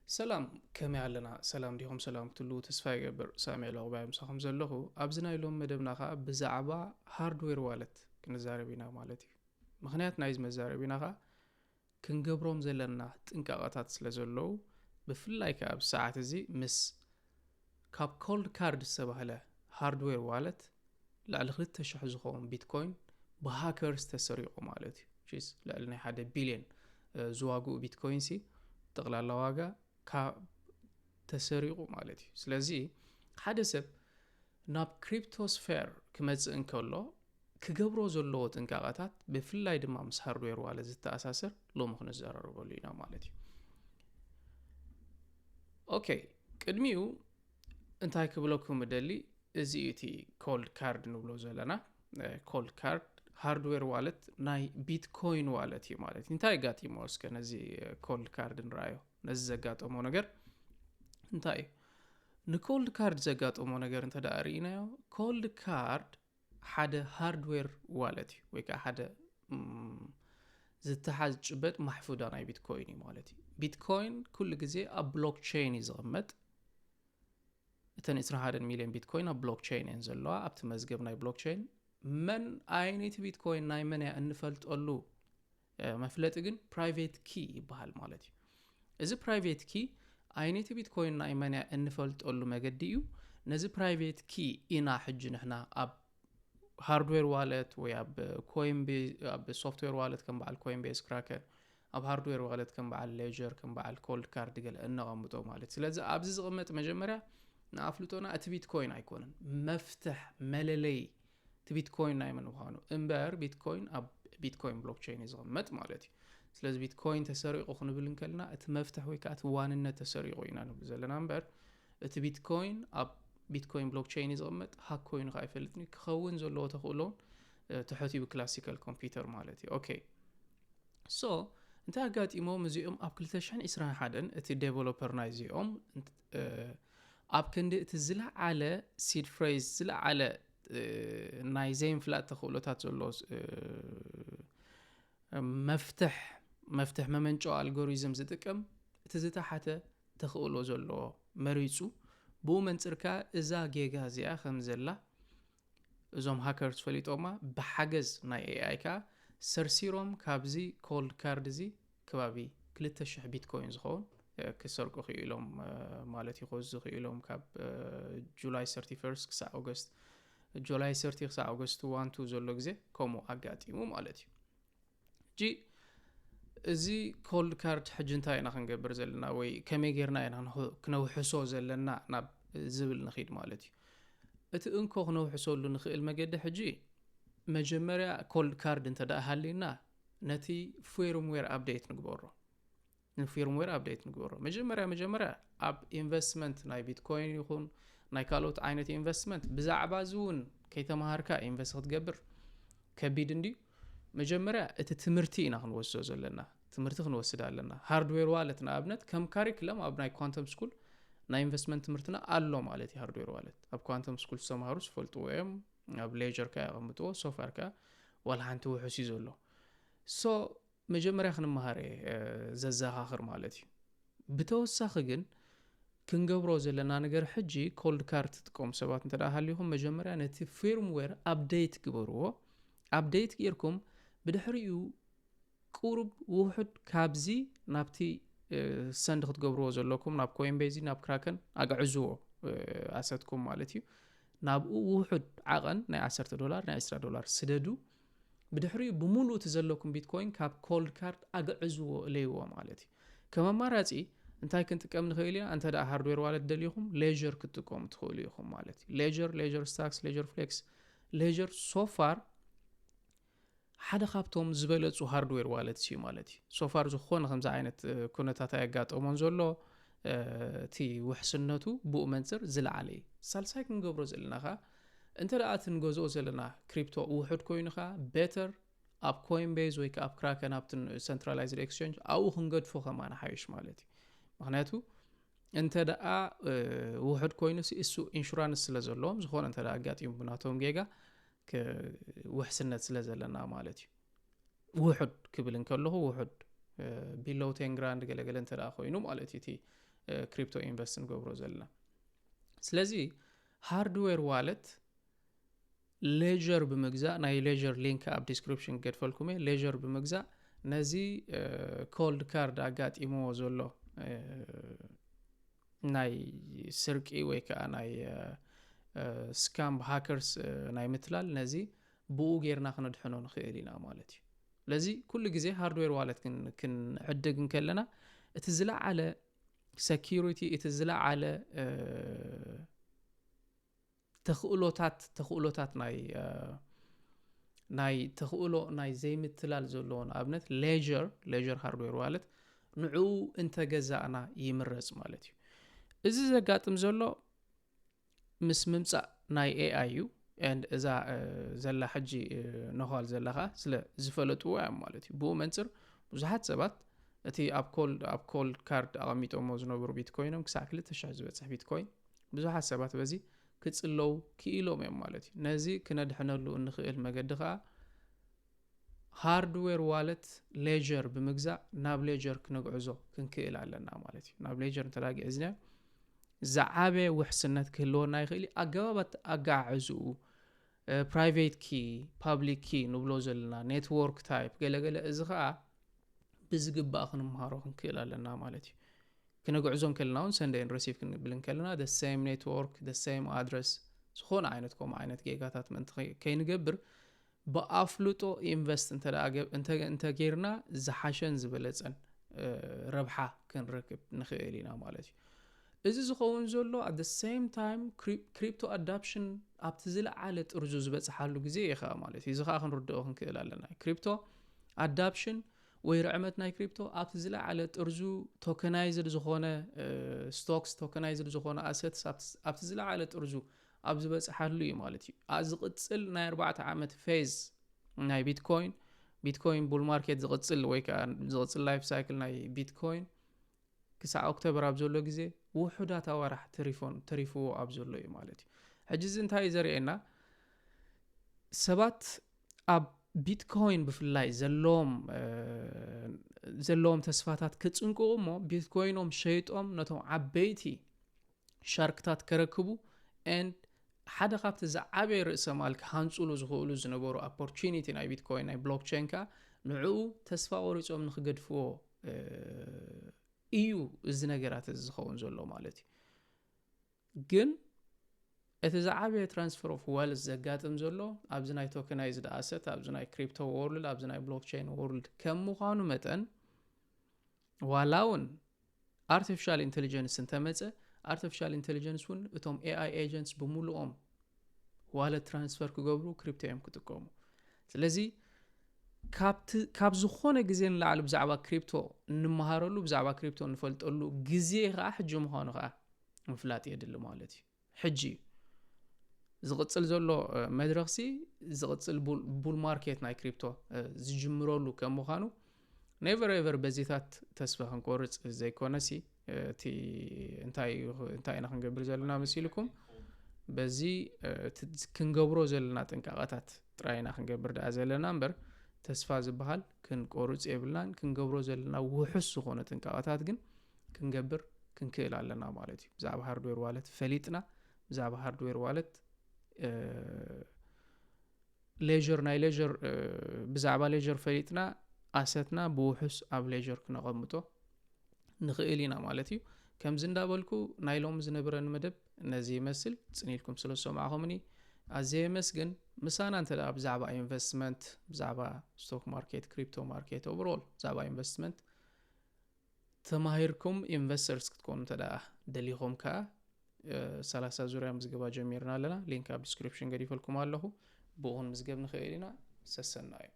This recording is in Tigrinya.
ሰላም፣ ከመይ ኣለና? ሰላም ዲኹም? ሰላም ክትሉ ተስፋ ይገብር። ሳሙኤል ዑቕባይ ምሳኹም ዘለኹ። ኣብዚ ናይ ሎም መደብና ኸዓ ብዛዕባ ሃርድዌር ዋለት ክንዛረብ ኢና ማለት እዩ። ምኽንያት ናይዚ መዛረቢና ኸዓ ክንገብሮም ዘለና ጥንቃቐታት ስለ ዘለዉ፣ ብፍላይ ከኣ ኣብዚ ሰዓት እዚ ምስ ካብ ኮልድ ካርድ ዝተባህለ ሃርድዌር ዋለት ልዕሊ ክልተ ሽሕ ዝኸውን ቢትኮይን ብሃከርስ ተሰሪቑ ማለት እዩ። ቺስ ልዕሊ ናይ ሓደ ቢልዮን ዝዋግኡ ቢትኮይን ሲ ጠቕላላ ዋጋ ካብ ተሰሪቑ ማለት እዩ። ስለዚ ሓደ ሰብ ናብ ክሪፕቶስፌር ክመጽእ እንከሎ ክገብሮ ዘለዎ ጥንቃቐታት፣ ብፍላይ ድማ ምስ ሃርድዌር ዋለት ዝተኣሳሰር፣ ሎሚ ክንዘራረበሉ ኢና ማለት እዩ። ኦኬ፣ ቅድሚኡ እንታይ ክብለኩም እደሊ፣ እዚ እዩ እቲ ኮልድ ካርድ ንብሎ ዘለና። ኮልድ ካርድ ሃርድዌር ዋለት ናይ ቢትኮይን ዋለት እዩ ማለት እዩ። እንታይ ኣጋጢሞ እስከ ነዚ ኮልድ ካርድ ንረኣዮ። ነዚ ዘጋጠሞ ነገር እንታይ እዩ? ንኮልድ ካርድ ዘጋጠሞ ነገር እንተ ደኣ ርኢናዮ፣ ኮልድ ካርድ ሓደ ሃርድዌር ዋለት እዩ፣ ወይ ከዓ ሓደ ም፣ ዝተሓዝ ጭበጥ ማሕፉዳ ናይ ቢትኮይን እዩ ማለት እዩ። ቢትኮይን ኩሉ ግዜ ኣብ ብሎክቸይን እዩ ዝቕመጥ። እተን ዕስራን ሓደን ሚልዮን ቢትኮይን ኣብ ብሎክቸይን እየን ዘለዋ። ኣብቲ መዝገብ ናይ ብሎክቸይን መን ኣይነይቲ ቢትኮይን ናይ መን እያ እንፈልጠሉ መፍለጢ ግን ፕራይቬት ኪ ይበሃል ማለት እዩ። እዚ ፕራይቬት ኪ ኣይነይቲ ቢትኮይን ናይ መን እያ እንፈልጠሉ መገዲ እዩ። ነዚ ፕራይቬት ኪ ኢና ሕጂ ንሕና ኣብ ሃርድዌር ዋለት ወይ ኣብ ኮይን ኣብ ሶፍትዌር ዋለት ከም በዓል ኮይን ቤዝ፣ ክራከን፣ ኣብ ሃርድዌር ዋለት ከም በዓል ሌጀር፣ ከም በዓል ኮልድ ካርድ ገለ እነቐምጦ ማለት። ስለዚ ኣብዚ ዝቕመጥ መጀመርያ ንኣፍልጦና እቲ ቢትኮይን ኣይኮነን፣ መፍትሕ መለለይ እቲ ቢትኮይን ናይ መን ምዃኑ እምበር፣ ቢትኮይን ኣብ ቢትኮይን ብሎክቸይን እዩ ዝቕመጥ ማለት እዩ። ስለዚ ቢትኮይን ተሰሪቑ ክንብል እንከልና እቲ መፍትሕ ወይ ከዓ እቲ ዋንነት ተሰሪቑ ኢና ንብል ዘለና እምበር፣ እቲ ቢትኮይን ኣብ ቢትኮይን ብሎክቸይን እዩ ዝቕመጥ፣ ሃክ ኮይኑ ከዓ ኣይፈልጥን እዩ። ክኸውን ዘለዎ ተኽእሎ እውን ትሑት እዩ ብክላሲካል ኮምፒውተር ማለት እዩ። ኦኬ፣ ሶ እንታይ ኣጋጢሞም እዚኦም? ኣብ ክልተ ሽሕን ዕስራን ሓደን እቲ ዴቨሎፐር ናይ እዚኦም ኣብ ክንዲ እቲ ዝለዓለ ሲድ ፍሬዝ፣ ዝለዓለ ናይ ዘይምፍላጥ ተኽእሎታት ዘሎ መፍትሕ መፍትሕ መመንጨዊ ኣልጎሪዝም ዝጥቀም እቲ ዝተሓተ ተኽእሎ ዘለዎ መሪፁ። ብኡ መንፅር ከዓ እዛ ጌጋ እዚኣ ከም ዘላ እዞም ሃከርስ ፈሊጦማ፣ ብሓገዝ ናይ ኤኣይ ከዓ ሰርሲሮም ካብዚ ኮልድ ካርድ እዚ ከባቢ ክልተ ሽሕ ቢትኮይን ዝኸውን ክሰርቁ ክኢሎም ማለት እዩ። ክወስዱ ክኢሎም ካብ ጁላይ ሰርቲ ፈርስት ክሳዕ ኦገስት፣ ጁላይ ሰርቲ ክሳዕ ኦገስት ዋን ቱ ዘሎ ግዜ ከምኡ ኣጋጢሙ ማለት እዩ። ሕጂ እዚ ኮልድ ካርድ ሕጂ እንታይ ኢና ክንገብር ዘለና ወይ ከመይ ጌርና ኢና ክነውሕሶ ዘለና ናብ ዝብል ንኺድ ማለት እዩ። እቲ እንኮ ክነውሕሰሉ ንኽእል መገዲ ሕጂ መጀመርያ ኮልድ ካርድ እንተ ደኣ ሃልዩና ነቲ ፊርምዌር ኣፕዴት ንግበሮ። ንፊርምዌር ኣፕዴት ንግበሮ። መጀመርያ መጀመርያ ኣብ ኢንቨስትመንት ናይ ቢትኮይን ይኹን ናይ ካልኦት ዓይነት ኢንቨስትመንት ብዛዕባ እዚ እውን ከይተማሃርካ ኢንቨስት ክትገብር ከቢድ እንድዩ። መጀመርያ እቲ ትምህርቲ ኢና ክንወስዶ ዘለና፣ ትምህርቲ ክንወስድ ኣለና። ሃርድዌር ዋለት ንኣብነት ከም ካሪክለም ኣብ ናይ ኳንተም ስኩል ናይ ኢንቨስትመንት ትምህርትና ኣሎ ማለት እዩ። ሃርድዌር ዋለት ኣብ ኳንተም ስኩል ዝተማሃሩ ዝፈልጥዎ እዮም። ኣብ ሌጀር ከ የቐምጥዎ፣ ሶፋር ከ ዋላ ሓንቲ ውሑስ እዩ ዘሎ። ሶ መጀመርያ ክንመሃር እየ ዘዘኻኽር ማለት እዩ። ብተወሳኺ ግን ክንገብሮ ዘለና ነገር ሕጂ ኮልድ ካርድ ትጥቀሙ ሰባት እንተ ደኣ ሃልዩኹም መጀመርያ ነቲ ፊርምዌር ኣፕዴት ግበርዎ። ኣፕዴት ጌርኩም ብድሕሪኡ ቁሩብ ውሑድ ካብዚ ናብቲ ሰንድ ክትገብርዎ ዘለኩም ናብ ኮይንቤዚ ናብ ክራከን ኣግዕዝዎ ኣሰትኩም ማለት እዩ። ናብኡ ውሑድ ዓቐን ናይ ዓሰርተ ዶላር ናይ ዕስራ ዶላር ስደዱ። ብድሕሪኡ ብምሉእ እቲ ዘለኩም ቢትኮይን ካብ ኮልድ ካርድ ኣግዕዝዎ እለይዎ ማለት እዩ። ከም ኣማራፂ እንታይ ክንጥቀም ንኽእል ኢና? እንተ ደኣ ሃርድዌር ዋለት ደሊኹም ሌር ክትጥቀሙ ትኽእሉ ኢኹም ማለት እዩ። ሌር ሌር ስታክስ ሌር ፍሌክስ ሌር ሶፋር ሓደ ካብቶም ዝበለፁ ሃርድዌር ዋለትስ እዩ ማለት እዩ። ሶፋር ዝኾነ ከምዚ ዓይነት ኩነታት ኣየጋጠሞን ዘሎ። እቲ ውሕስነቱ ብኡ መንፅር ዝለዓለ እዩ። ሳልሳይ ክንገብሮ ዘለና ኸዓ እንተ ደኣ እቲ ንገዝኦ ዘለና ክሪፕቶ ውሑድ ኮይኑ ኸዓ ቤተር ኣብ ኮይን ቤዝ ወይ ከዓ ኣብ ክራከን ኣብቲ ሰንትራላይዝድ ኤክስቸንጅ ኣብኡ ክንገድፎ ከማን ሓይሽ ማለት እዩ። ምክንያቱ እንተ ደኣ ውሑድ ኮይኑ እሱ ኢንሹራንስ ስለ ዘለዎም ዝኾነ እንተ ኣጋጢሙ ብናቶም ጌጋ ውሕስነት ስለ ዘለና ማለት እዩ። ውሑድ ክብል እንከለኹ ውሑድ ቢሎው ቴን ግራንድ ገለገለ እንተ ኮይኑ ማለት እዩ እቲ ክሪፕቶ ኢንቨስት ንገብሮ ዘለና። ስለዚ ሃርድዌር ዋለት ሌጀር ብምግዛእ፣ ናይ ሌጀር ሊንክ ኣብ ዲስክሪፕሽን ክገድፈልኩም እየ። ሌጀር ብምግዛእ ነዚ ኮልድ ካርድ ኣጋጢምዎ ዘሎ ናይ ስርቂ ወይ ከዓ ናይ ስካም ሃከርስ ናይ ምትላል፣ ነዚ ብኡ ጌርና ክነድሕኖ ንኽእል ኢና ማለት እዩ። ስለዚ ኩሉ ግዜ ሃርድዌር ዋለት ክንዕድግ እንከለና እቲ ዝለዓለ ሰኪሪቲ፣ እቲ ዝለዓለ ተኽእሎታት ተኽእሎታት ናይ ናይ ተኽእሎ ናይ ዘይምትላል ዘለዎ፣ ንኣብነት ሌጀር ሌጀር ሃርድዌር ዋለት ንዕኡ እንተገዛእና ይምረፅ ማለት እዩ። እዚ ዘጋጥም ዘሎ ምስ ምምፃእ ናይ ኤኣይ እዩ። And እዛ ዘላ ሕጂ ነዃል ዘላ ከዓ ስለ ዝፈለጥዎ እዮም ማለት እዩ። ብኡ መንፅር ብዙሓት ሰባት እቲ ኣብ ኮልድ ኣብ ኮልድ ካርድ ኣቐሚጦሞ ዝነበሩ ቢትኮይኖም ክሳዕ ክልተ ሽሕ ዝበፅሕ ቢትኮይን ብዙሓት ሰባት በዚ ክፅለው ክኢሎም እዮም ማለት እዩ። ነዚ ክነድሕነሉ እንኽእል መገዲ ከዓ ሃርድዌር ዋለት ሌጀር ብምግዛእ ናብ ሌጀር ክነግዕዞ ክንክእል ኣለና ማለት እዩ። ናብ ሌጀር እንተዳጊዕዝና ዝዓበየ ውሕስነት ክህልወና ይኽእል እዩ። ኣገባባት ኣጋዓዕዝኡ፣ ፕራይቬት ኪ፣ ፓብሊክ ኪ ንብሎ ዘለና፣ ኔትወርክ ታይፕ፣ ገለገለ፣ እዚ ከዓ ብዝግባእ ክንምሃሮ ክንክእል ኣለና ማለት እዩ። ክነግዕዞ እንከለና እውን ሰንደይን ረሲቭ ክንብል እንከለና the same network, the same address፣ ዝኾነ ዓይነት ከምኡ ዓይነት ጌጋታት ምእንቲ ከይንገብር ብኣፍልጦ ኢንቨስት እንተጌርና ዝሓሸን ዝበለፀን ረብሓ ክንረክብ ንኽእል ኢና ማለት እዩ። እዚ ዝኸውን ዘሎ at the same time ክሪፕቶ ኣዳፕሽን ኣብቲ ዝለዓለ ጥርዙ ዝበፅሓሉ ግዜ እዩ ከዓ ማለት እዩ። እዚ ከዓ ክንርድኦ ክንክእል ኣለና። ክሪፕቶ ኣዳፕሽን ወይ ርዕመት ናይ ክሪፕቶ ኣብቲ ዝለዓለ ጥርዙ ቶከናይዝድ ዝኾነ ስቶክስ፣ ቶከናይዝድ ዝኾነ ኣሰትስ ኣብቲ ዝለዓለ ጥርዙ ኣብ ዝበፅሓሉ እዩ ማለት እዩ። ዝቕፅል ናይ ኣርባዕተ ዓመት ፌዝ ናይ ቢትኮይን ቢትኮይን ቡል ማርኬት ዝቕፅል ወይ ከዓ ዝቕፅል ላይፍ ሳይክል ናይ ቢትኮይን ክሳዕ ኦክቶበር ኣብ ዘሎ ግዜ ውሑዳት ኣዋራሕ ተሪፎን ተሪፍዎ ኣብ ዘሎ እዩ ማለት እዩ። ሕጂ እዚ እንታይ እዩ ዘርእየና? ሰባት ኣብ ቢትኮይን ብፍላይ ዘለዎም ዘለዎም ተስፋታት ክፅንቅቑ እሞ ቢትኮይኖም ሸይጦም ነቶም ዓበይቲ ሻርክታት ከረክቡ and ሓደ ካብቲ ዝዓበየ ርእሰ ማል ክሃንፅሉ ዝኽእሉ ዝነበሩ ኦፖርቹኒቲ ናይ ቢትኮይን ናይ ብሎክቸይን ከዓ ንዕኡ ተስፋ ቆሪፆም ንክገድፍዎ እዩ እዚ ነገራት እዚ ዝኸውን ዘሎ ማለት እዩ። ግን እቲ ዝዓበየ ትራንስፈር ኦፍ ዌልዝ ዘጋጥም ዘሎ ኣብዚ ናይ ቶከናይዝድ ኣሰት፣ ኣብዚ ናይ ክሪፕቶ ወርልድ፣ ኣብዚ ናይ ብሎክቸይን ወርልድ ከም ምዃኑ መጠን ዋላ እውን ኣርቲፊሻል ኢንቴሊጀንስ እንተመፀ ኣርቲፊሻል ኢንቴሊጀንስ እውን እቶም ኤኣይ ኤጀንትስ ብምሉኦም ዋለት ትራንስፈር ክገብሩ ክሪፕቶ እዮም ክጥቀሙ። ስለዚ ካብ ዝኾነ ግዜ ንላዕሊ ብዛዕባ ክሪፕቶ እንመሃረሉ ብዛዕባ ክሪፕቶ እንፈልጠሉ ግዜ ከዓ ሕጂ ምዃኑ ከዓ ምፍላጥ የድሊ ማለት እዩ። ሕጂ እዩ ዝቕፅል ዘሎ መድረኽሲ ዝቕፅል ቡል ማርኬት ናይ ክሪፕቶ ዝጅምረሉ ከም ምዃኑ ኔቨር ኤቨር በዚታት ተስፋ ክንቆርፅ ዘይኮነሲ እቲ እንታይ ኢና ክንገብር ዘለና መሲልኩም በዚ ክንገብሮ ዘለና ጥንቃቐታት ጥራይ ኢና ክንገብር ደኣ ዘለና እምበር ተስፋ ዝበሃል ክንቆርፅ የብልናን። ክንገብሮ ዘለና ውሑስ ዝኾነ ጥንቃቐታት ግን ክንገብር ክንክእል ኣለና ማለት እዩ። ብዛዕባ ሃርድዌር ዋለት ፈሊጥና ብዛዕባ ሃርድዌር ዋለት ሌር ናይ ሌር ብዛዕባ ሌር ፈሊጥና ኣሰትና ብውሑስ ኣብ ሌር ክነቐምጦ ንኽእል ኢና ማለት እዩ። ከምዚ እንዳበልኩ ናይ ሎሚ ዝነበረኒ መደብ ነዚ ይመስል። ፅኒልኩም ስለ ዝሰማዕኹምኒ ኣዝየ የመስግን። ምሳና እንተ ብዛዕባ ኢንቨስትመንት ብዛዕባ ስቶክ ማርኬት ክሪፕቶ ማርኬት ኦቨሮል ብዛዕባ ኢንቨስትመንት ተማሂርኩም ኢንቨስተርስ ክትኮኑ እንተ ደኣ ደሊኹም ከኣ ሰላሳ ዙርያ ምዝገባ ጀሚርና ኣለና። ሊንክ ኣብ ዲስክሪፕሽን ገዲፈልኩም ኣለኹ። ብኡ ክንምዝገብ ንኽእል ኢና። ሰሰናዩ።